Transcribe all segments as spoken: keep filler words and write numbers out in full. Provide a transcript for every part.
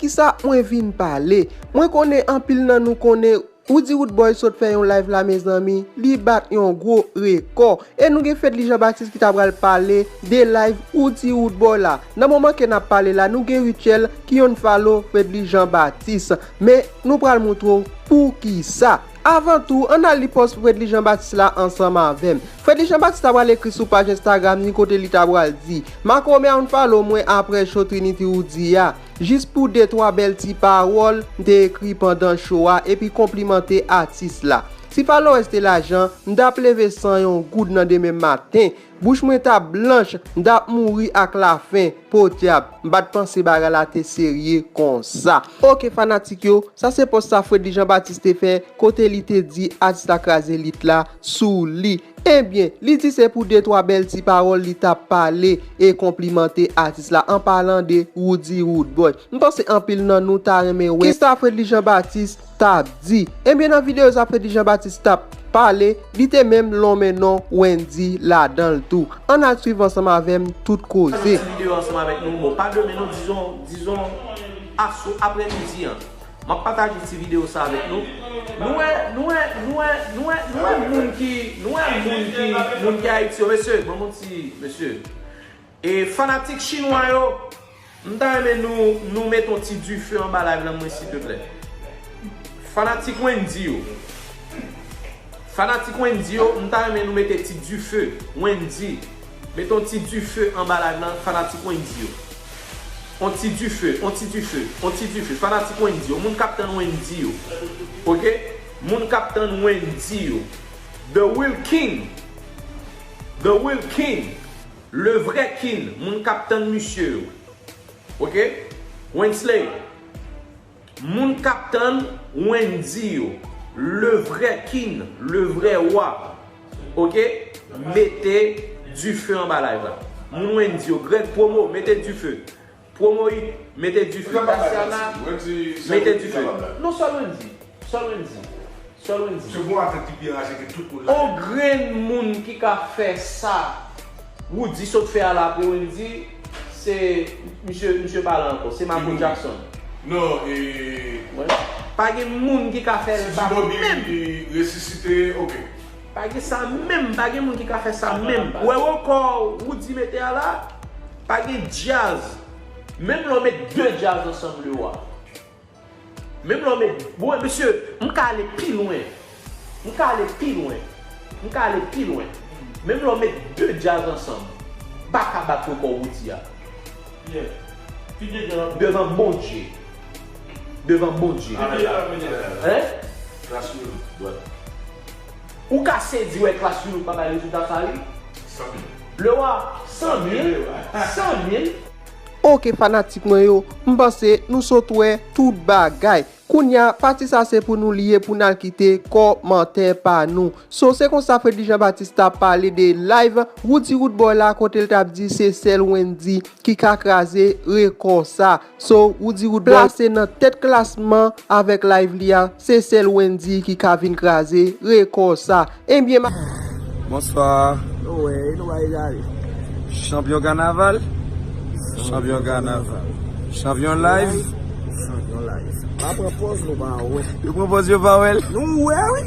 Kisa mwen vin pale? Mwen konnen anpil nan nou konnen Roody Roodboy sot fè yon live la, mezanmi, li bat yon gwo rekò. E nou gen Fredly Jean Baptiste ki ta pral pale de live Roody Roodboy la. Nan moman ke n ap pale la, nou gen Rutshelle ki yon follow Fredly Jean Baptiste. Men nou pral montre w poukisa. Avan tou, ann al li pòs Fredly Jean Baptiste la ansanm avè m. Fredly Jean Baptiste ta pral ekri sou paj Instagram li kote li ta pral di, Makomè a yon follow mwen apre show Trinity Roody a. Jis pou de twa bèl ti pawòl m te ekri pandan show a epi konplimante atis la. Si followers te lajan, m t ap leve san yon goud nan demen maten. Bouch mwen t ap blanch, m t ap mouri ak lafen. Podyab, m pa t panse bagay la te serye konsa. Oke fanatik yo, sa se pòs sa Fredly Jean Baptiste te fè kote li te di atis la kraze lit la sou li. Ebyen, li di se pou de twa bèl ti pawòl li t ap pale e konplimante atis la an palan de Roody Roodboy. M panse anpil nan nou ta renmen wè kisa Fredly Jean Baptiste t ap di. Ebyen, nan videyo sa Fredly Jean Baptiste t ap pale, li te menm lonmen non Wendy ladan l tou. Ann al swiv ansanm avè m tout koze. Ti videyo ansanm avèk nou, bon, pa demen non, dizon, dizon, asou, aprèmidi an. M ap pataje ti videyo sa avèk nou. Nou wè, nou wè, nou wè, nou wè, nou wè moun ki, nou wè moun ki, moun ki Ayiti yo, mesye, ban m yon ti, mesye. E fanatik chinwa yo, m ta renmen nou, nou mete yon ti dife anba live lan mwen, silteplè. Fanatik Wendy yo. Fanatik Wendy yo, m ta renmen nou mete ti dife. Wendy, mete yon ti dife anba live lan, fanatik Wendy yo. On ti dife, on ti dife, on ti dife. Fanatik Wendy yo, moun k ap tann Wendy yo. Oke? Moun k ap tann Wendy yo. The Real King. The Real King. Le vrai King. Moun k ap tann misye yo. Oke? Wensley. Moun k ap tann Wendy yo, le vrai king, le vrai roi. Oke? Mete dife anba live la. Moun Wendy yo, Greg Promo, mete dife. Promo Hit, mete dife. Tatiana, mete dife. Non, sèl Wendy. Sèl Wendy. Sèl Wendy. Se bon atlèt ki pi raje ke tout moun la. On grenn moun ki ka fè sa Roody sot fè a la apre Wendy, se misye, misye pale ankò, se Michael Jackson. Non, e... Wè. Pa gen moun ki ka fè l pa menm. Si Bobby resisite, oke. Pa gen sa menm, pa gen moun ki ka fè sa menm. Wè rekò Roody mete a la, pa gen djaz. Menm lè w met de djaz ansanm, le roi. Menm lè w met, bon, mesye, m ka ale pi lwen. M ka ale pi lwen. M ka ale pi lwen. Menm lè w met de djaz ansanm, pa ka bat rekò Roody a. Devan Bondye. Devan Bondye. Hein? Ou ka sezi wè Klass Relook pa bay rezilta sa, wi. Le roi, san mil. San mil. Oke fanatik mwen yo, m panse nou sot wè tout bagay. Kounya, pati sa se pou nou li ye pou n al kite kòmantè pa nou. So, se konsa Fredly Jean Baptiste t ap pale de live Roody Roodboy la kote l t ap di se sèl Wendy ki ka kraze rekò sa. So, Roody Roodboy plase nan tèt klasman avèk live li a, se sèl Wendy ki ka vin kraze rekò sa. Ebyen, ma... Bonswa. Wi, nou va egare. Chanpyon kanaval. Chanpyon kanaval. Chanpyon live. Chanpyon live. Pa pran pòz nou pa wè. Yo pran pòz yo pa wè l. Nou wè, wi.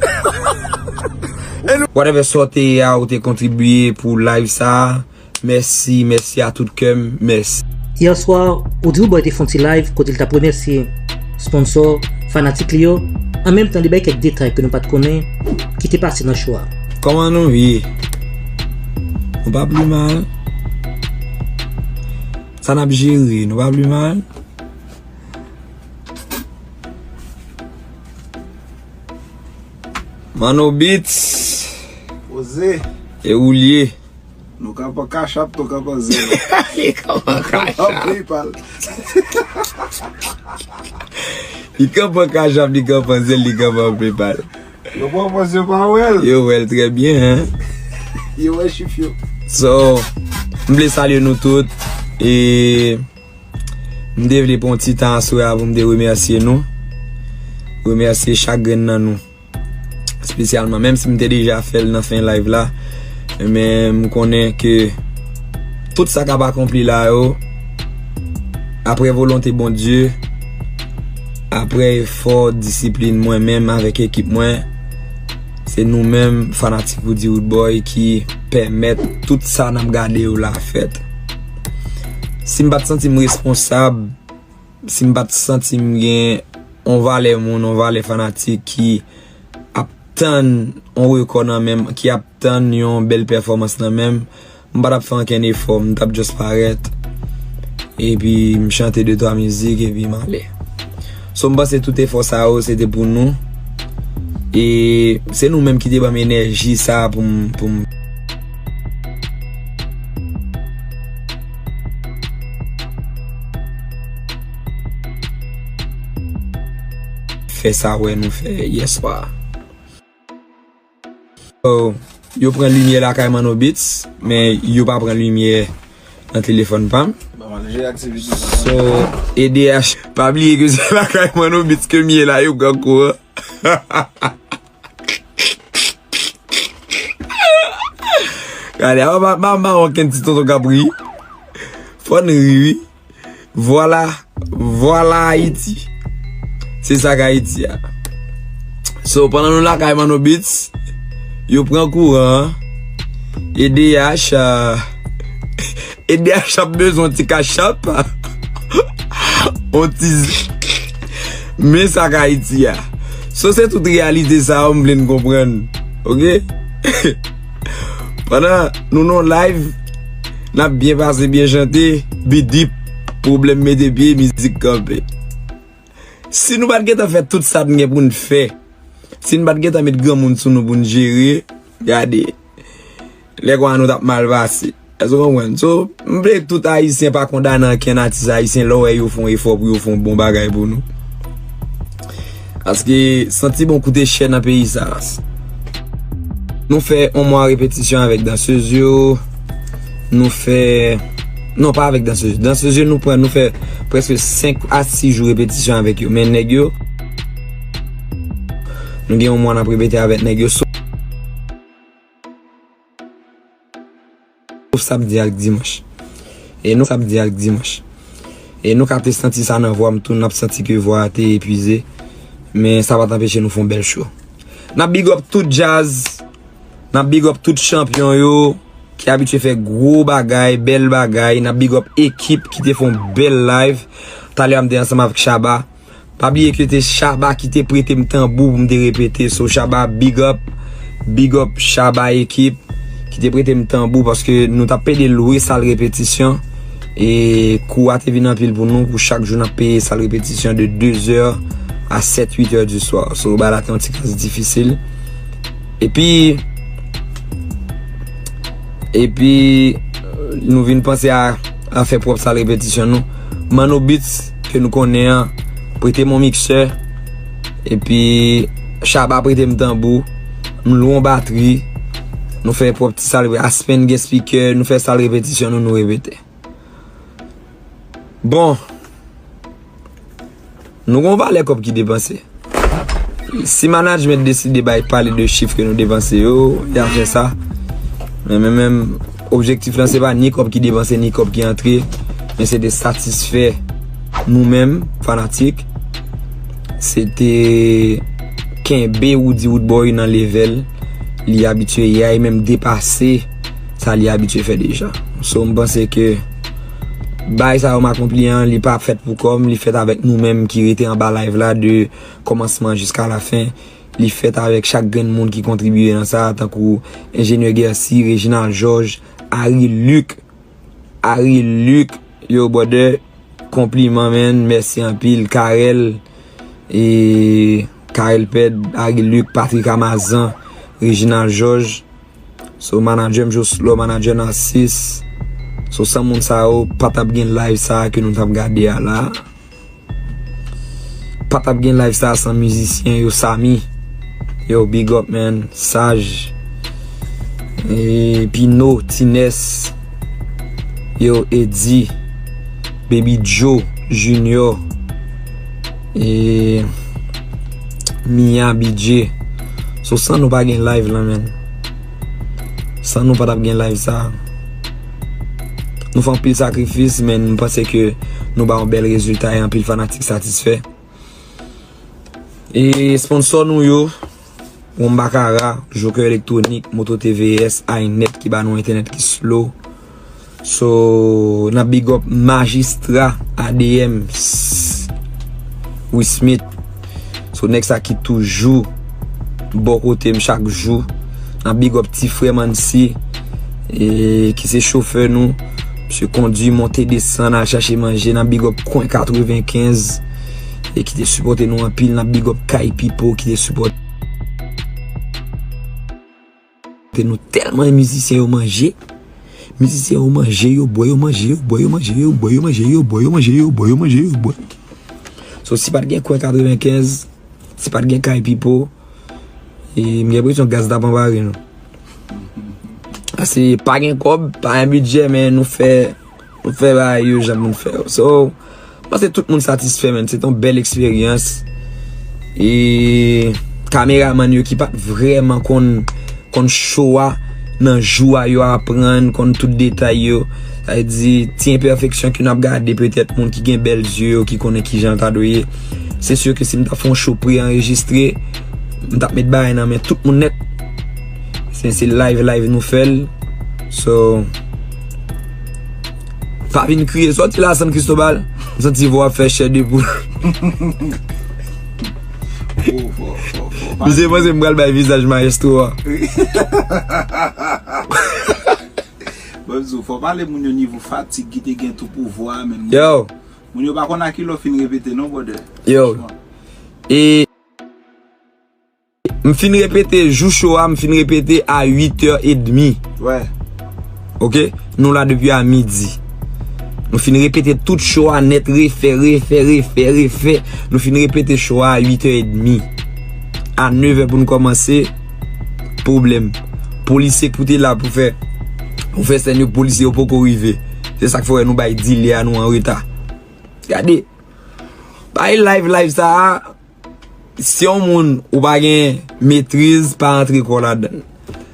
Whatever sa w te ye a, ou te kontribye pou live sa. Mèsi, mèsi a tout kè m, mèsi. Yè swa, Roody Roodboy te fè yon ti live kote l t ap remèsye sponsò, fanatik li yo, an menm tan li bay kèk detay ke nou pa t konnen ki te pase nan show a. Kòman nou ye? Nou pa pi mal. Sa n ap jere, nou pa pi mal. Manno Beats. Poze. E ou l ye? Nou ka pran Cash App, nou ka pran Zelle. Li ka pran Cash App. PayPal. Li ka pran Cash App, li ka pran Zelle, li ka pran PayPal. Yo pran pòz yo pa wè l. Yo wè l trè byen, hein? Yo wè chif yo. So, m vle salye nou tout. E m te vle pran yon ti tan aswè a pou m te remèsye nou. Remèsye chak grenn nan nou. Espesyalman, menm si m te deja fè l nan fen live la, men m konnen ke tout sa k ap akonpli la yo, apre volonte Bondye, Apre efò, disiplin mwen menm avèk ekip mwen, se nou menm fanatik Roody Roodboy ki pèmèt tout sa n ap gade yo la fèt. Si m pa t santi m responsab, si m pa t santi m gen yon valè moun, yon valè fanatik ki ap tann yon rekò nan men m, ki ap tann yon bèl pèfòmans nan men m, m pa t ap fè ankenn efò, m t ap just parèt, epi m chante de twa mizik, epi m ale. So, m panse tout efò sa yo, se te pou nou. E se nou menm ki te ban m enèji sa pou m, pou m fè sa wè nou fè yèswa. So, yo pran limyè lakay Manno Beats, men yo pa pran limyè nan telefòn pa m. So, E D H, pa bliye ke se lakay Manno Beats ke m ye la, yo pran kouran. Gade, a pa, pa, pa, pa, okenn ti tonton k ap ri. Fò n ri, wi. Vwala, vwala Ayiti. Se sa k Ayiti a. So, pandan nou lakay Manno Beats, yo pran kouran an. E D H, ah, E D H ap bezwen yon ti kachap. On ti z-, men sa k Ayiti a. So, se tout reyalite sa yo m vle n konprann. Oke? Pandan nou nan live, n ap byen pase, byen chante, bidip, pwoblèm mete pye, mizik kanpe. Si nou pa t gentan fè tout sa n gen pou n fè, si n pa t gentan met granmoun sou nou pou n jere, gade, lè konsa nou t ap mal pase. Èske w konprann? So, m vle tout Ayisyen pa kondane ankenn atis ayisyen lè w wè yo fè yon efò pou yo fè yon bon bagay pou nou. Paske santi bon koute chè nan peyi sa. Nou fè yon mwa repetisyon avèk dansez yo. Nou fè, non, pa avèk dansez yo. Dansez yo, nou pran, nou fè prèske senk a sis jou repetisyon avèk yo. Men nèg yo, nou gen yon mwa n ap repete avèk nèg yo. So, Sof samdi ak dimanch. E nou samdi ak dimanch. E nou ka te santi sa nan vwa m tou, n ap santi ke vwa a te epuize. Men sa pa t anpeche nou fè yon bèl show. N ap big up tout djaz. N ap big up tout chanpyon yo ki abitye fè gwo bagay, bèl bagay. N ap big up ekip ki te fè yon bèl live. Talè a m te ansanm avèk Shabba. Pa bliye ke te Shabba ki te prete m tanbou pou m te repete. So, Shabba, big up, big up, Shabba ekip, ki te prete m tanbou paske nou t ap pede lwe sal repetisyon. E kou a te vin anpil pou nou, pou chak jou n ap peye sal repetisyon de de zè a sèt uit è di swa. So, bagay la te yon ti kras difisil. Epi, epi, nou vin panse a, a fè pwòp sal repetisyon nou. Manno Beats, ke nou konnen an, prete m yon miksè. Epi, Shabba prete m tanbou. M lwe yon batri. Nou fè pwòp ti sal repe-, Aspen gen spikè. Nou fè sal repetisyon nou, nou repete. Bon. Nou gon valè kòb ki depanse. Si management deside bay pale de chif ke nou depanse yo, y a fè sa. Men, men, men, objektif lan se pa ni kòb ki depanse, ni kòb ki antre, men se te satisfè nou menm, fanatik. Se te kenbe Roody Roodboy nan level li abitye ye a, e menm depase sa li abitye fè deja. So, m panse ke bagay sa yo m akonpli an, li pa fèt pou kò m, li fèt avèk nou menm ki rete anba live la de kòmansman jiska lafen. Li fèt avèk chak grenn moun ki kontribye nan sa, tankou Enjenyè Guercy, Reginald Georges, Harry Luc, Harry Luc, yo, brother, konpliman, man, mèsi anpil, Carel, e Carel Pèd, Harry Luc, Patrick Amazan, Reginald Georges, So, manadjè m Jocelor, manadjè Narcisse. So, san moun sa yo, pa t ap gen live sa a ke nou t ap gade a la. Pa t ap gen live sa a san mizisyen yo, Samy. Yo, big up, man. Saj. E, Pino, Tines. Yo, Eddy. Baby Joe, Junior. E, Mia, B J. So, san nou pa gen live lan, man. San nou pa t ap gen live sa. Nou fè anpil sakrifis, men m panse ke nou ba yon bèl rezilta e anpil fanatik satisfè. E sponsò nou yo, Wonbakara, Joker Electronic, Moto T V S, iNet ki ba nou entènèt ki slow. So, n ap big up Majistra A D M, Wismith. So, nèg sa ki toujou bò kote m chak jou. N ap big up ti frè m Ansi, e, ki se chofè nou. Misye kondwi, monte, desann, al chache manje. N ap big up Kwen katrevenkenz, e ki te sipòte nou anpil. N ap big up Kay Pipo ki te sipòte nou tèlman. Mizisyen yo manje. Mizisyen yo manje, yo bwè, yo manje, yo bwè, yo manje, yo bwè, yo manje, yo bwè, yo manje, yo bwè, yo manje, yo bwè. So, si pa t gen Kwen katrevenkenz, si pa t gen Kay Pipo, e, m gen enpresyon gaz t ap anbare nou. Paske pa gen kòb, pa gen bidjè, men nou fè, nou fè bagay yo jan pou n fè yo. So, m panse tout moun satisfè, man. Se t yon bèl eksperyans. E kameramann yo ki pa t vrèman konn, konn show a nan jou a, yo aprann, konn tout detay yo. Sa vle di, ti enpèfeksyon ke n ap gade, petèt moun ki gen bèl zye yo, ki konnen kijan l ta dwe ye. Se si ke si m ta fè yon show pre-anrejistre, m t ap met bagay nan men tout moun nèt. Se, se live, live nou fè l. So, pa vin kriye. Sòti la, San Cristobal. M santi vwa ap fè chè de poul. Fò, fò, fò, fò. Misye panse m pral bay vizaj maestro a. Bon, m di w, fò pale moun yo nivo fatig ki te gen tou pou vwa a, men moun, yo, moun yo pa konn a ki lè w fin repete non, brother. Yo. Franchman. E m fin repete jou show a, m fin repete a uit è edmi. Wè. Oke? Nou la depi a midi. Nou fin repete tout show a nèt, refè, refè, refè, refè. Nou fin repete show a a uit è edmi. A nevè pou n kòmanse, pwoblèm. Polisye ki te la pou fè, pou fè sèn yo, polisye yo poko rive. Se sa k fè w wè nou bay delay a, nou an reta. Gade. Bay live, live sa a, si yon moun ou pa gen metriz, pa antre kò w ladan l.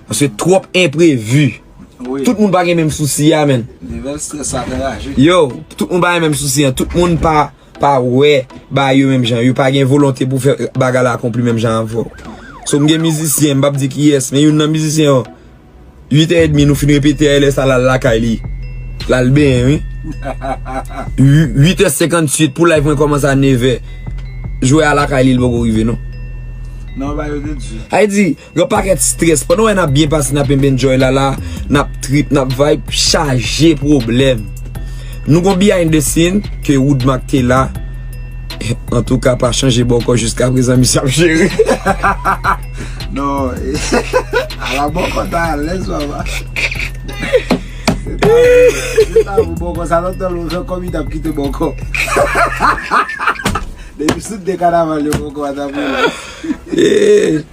Paske twòp enprevi. Wi. Tout moun pa gen menm sousi a, man. Nivo strès la anraje. Yo, tout moun pa gen menm sousi a. Tout moun pa, pa wè bagay yo menm jan. Yo pa gen volonte pou fè bagay la akonpli menm jan avè w. So, m gen mizisyen, m p ap di kiyès, men youn nan mizisyen yo, uit è edmi, nou fin repete a, lè sa l al lakay li. L al benyen, wi. Uit è senkantuit pou live mwen kòmanse a nevè. Jwè a lakay li, li poko rive, non. Non, ba yo te di. Sa vle di, yon pakèt strès. Pandan w wè n ap byen pase, n ap enjoy la la, n ap trip, n ap vibe, chaje pwoblèm. Nou gon behind the scene ke Woodmark te la. Antouka, pa chanje bòkò jiskaprezan, misye ap jere. Non, ala bòkò ta alèz, papa. Se ta pou, se ta pou bòkò, sa lontan lontan kòm li t ap kite bòkò. Depi sou de kanaval yo bòkò a t ap rele. Eh,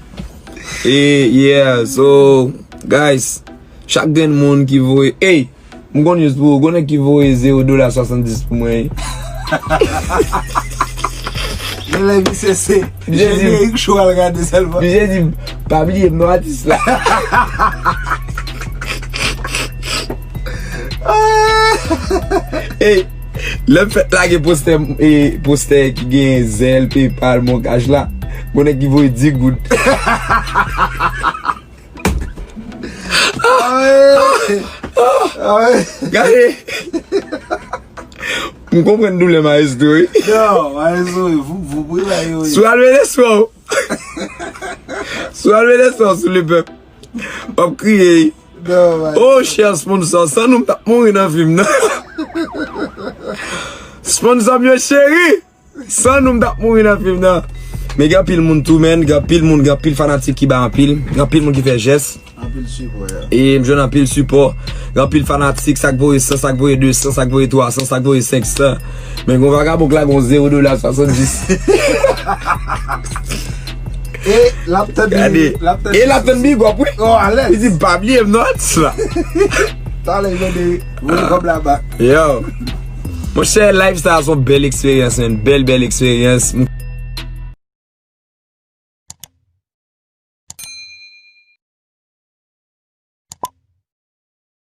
eh, yeah, so, guys, chak grenn moun ki voye, ey, m gon news pou ou, gon nèg ki voye zewo dola swasanndis pou mwen. Gen lè misye se jenerik cho al gade sèlman. Misye di, pa bliye m non atis la. Ey, lè m fèk lage postè, e, postè ki gen zèl, PayPal, MonCash la, gon nèg ki voye dis goud. Ah wi. Ah wi. Gade. M konprann doulè maestro, wi. Non, maestro, wi, vou, vou, vou, vou, vou. Si w al vene sou. Si w al vene sou, sou le pèp. W ap kriye, wi. Non, maestro. Oh, chè sponsor, san nou m t ap mouri nan fim nan. Sponsor m yo cheri. San nou m t ap mouri nan fim nan. Men gen anpil moun tou, man. Gen anpil moun, gen anpil fanatik ki bay anpil. Gen anpil moun ki fè jès. Anpil sipò, ya. E m jwenn anpil sipò. Gen anpil fanatik, sa k voye san, sa k voye de san, sa k voye twa san, sa k voye senk san. Men gon vagabon k lage yon zewo dola swasanndis. E l ap tann, gade. L ap tann, e l ap tann big up, wi. Oh, alèz. Li di, "Pa bliye m non atis la." Talè, li mande voye kòb la bak. Yo. Monchè, live sa a se yon bèl eksperyans, man. Bèl, bèl eksperyans. M